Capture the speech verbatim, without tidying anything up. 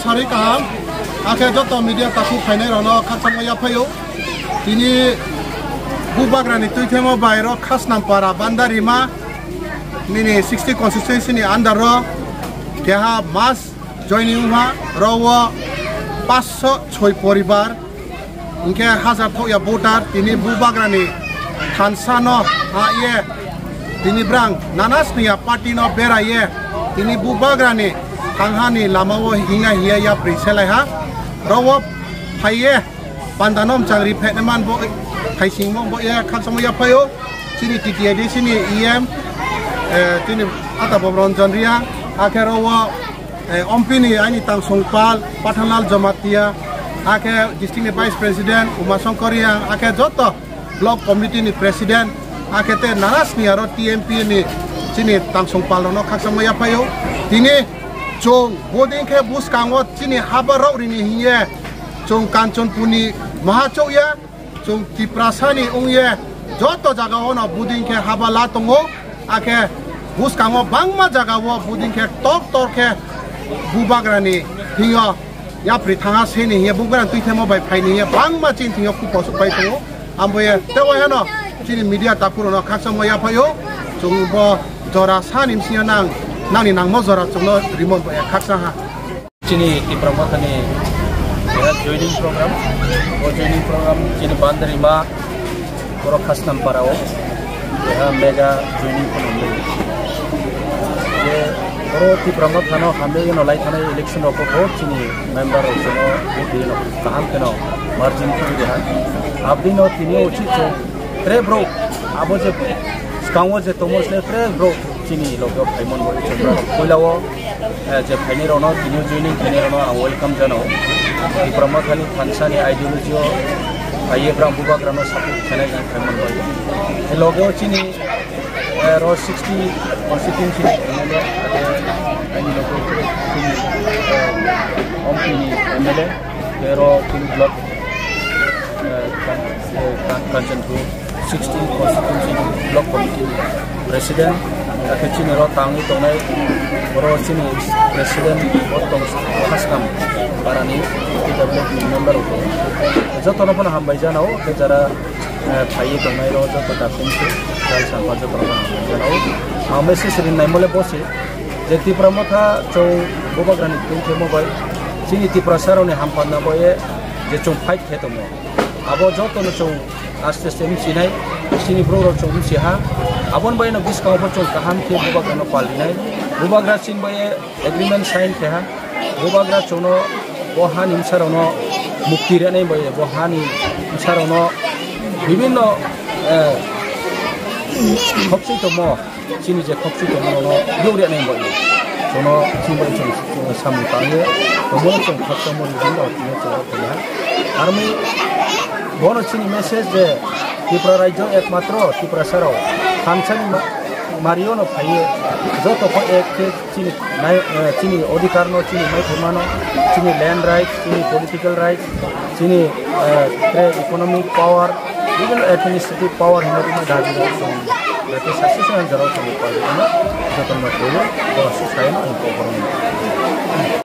Sari kaham, akhe joto media takhuk phainai rokno khakchangma yaphaio. Tini Bubagrani tuithemo bai rok Khasnampara Bandarima nini sixty constituency ni under ro keha mass joining wngha, ro o paanch sho choi poribar. Hingkhe hajar thokya voter tini Bubagrani thansa no ha ye tini brang nana sniya party no bera ye tini Bubagrani thanghani lama o hingna hiya yapri selai ha. Ro o phai ye panda no mchang ri phai man bo phai sing bo ye khakchangma yaphaio chini T T A D C ni E M, eh, chini Ata Bob Ranjan Reang, akhe ro o eh, ompini aini tangsong pal Pathanlal Jamatia, akhe district ni vice president Uma Shankar Reang, akhe joto block committee ni president, akhe te nana sniya ro T M P ni chini tangsong pal rokno khakchangma yaphaio. Tini chwng boding khe bwskango chini haba rok rini hiye chwng Kanchanpur ni maha chokya. Chwng Tiprasani wngye joto jagao no buding khe haba la tongo, akhe bwskango bangma jagao buding khe tor tor khe Bubagrani thwngyo yapri thanga seni hiye Bubagrani tuithemo bai phaini hiye bangma chini thwngyo kuposuk pai tongo. Amboye tei waihano chini media takhurokno khakchangma yaphaio, chwng bo jora sani bisingo nang, nangni nangma jora chwngno rimon bai khakchang ha. Chini Tipra Mothani keha joining program. O joining program chini Bandarima, borok Khasnampara o keha mega joining kheno nai. Je oro Tipra Mothano hamjagwi no lai thanai election rok o chini member rok jono vote no kaham kheno margin kheno deha. Abdino tini o chik chwng tre bro abo je skango je tomo se tre bro chini logo phaimon bo chwng puila o eh, je phainai rokno tini joining khainai rokno ang welcome janao. Tipra Mothani thansa ni ideology o phaiye brang Bubagrano support khainai ang khaimon bai. Loge o chini eh, ro sixty constituency ni M L A ade ani loge chini eh, Ompi ni M L A ero chini block eh, Kan-, eh, Kan-, Kanchanpur sixty constituency block committee ni president, akhe chini ro tangwi tongnai, oro chini president bo tong Khasnam parani T W F ni member rok tongo. Jotono phano hambai janao, tei jara, eh, phaiwi tongnai ro joto dakhung se, jai sampa jotono phano hambai janao. Ang message rinai mole bosi, je Tipra Motha chwng Bubagrani twi khe mo bai, chini Tiprasa rokni hamparna boye je chwng fight khe tongo. Abo jotono chwng aste aste wngsinai, chini borok rok chwng wngsi ha. Aboni bai no bwskango bo chwng kaham khe Bubagrano pal rinai. Bubagra chini bai agreement sign khe ha. Bubagra chwngno bo hani bwsarokno mukti rwnai bai bo hani bwsarokno bibinno, eh, khopsoi tongmo. Chini je khopsoi tongmano no yogri nai bo. Jono chini bai chwng, chwng samung tangwi tongmano chwng khakchangmani bini o tini chwng o tongya. Aroni bono chini message je Tripura rajyo ekmatro Tiprasa rok thansani ma-, mario no phaiwi joto kho ek khe chini nai, eh, chini odhikar no chini mai phaimano, chini land right, chini political right, chini, eh, tre economic power, even administrative power hinwi tongma dabi rok chwng, jate success and jora chwng paijakma jotono kaiwi borok se sayano ang kok borok.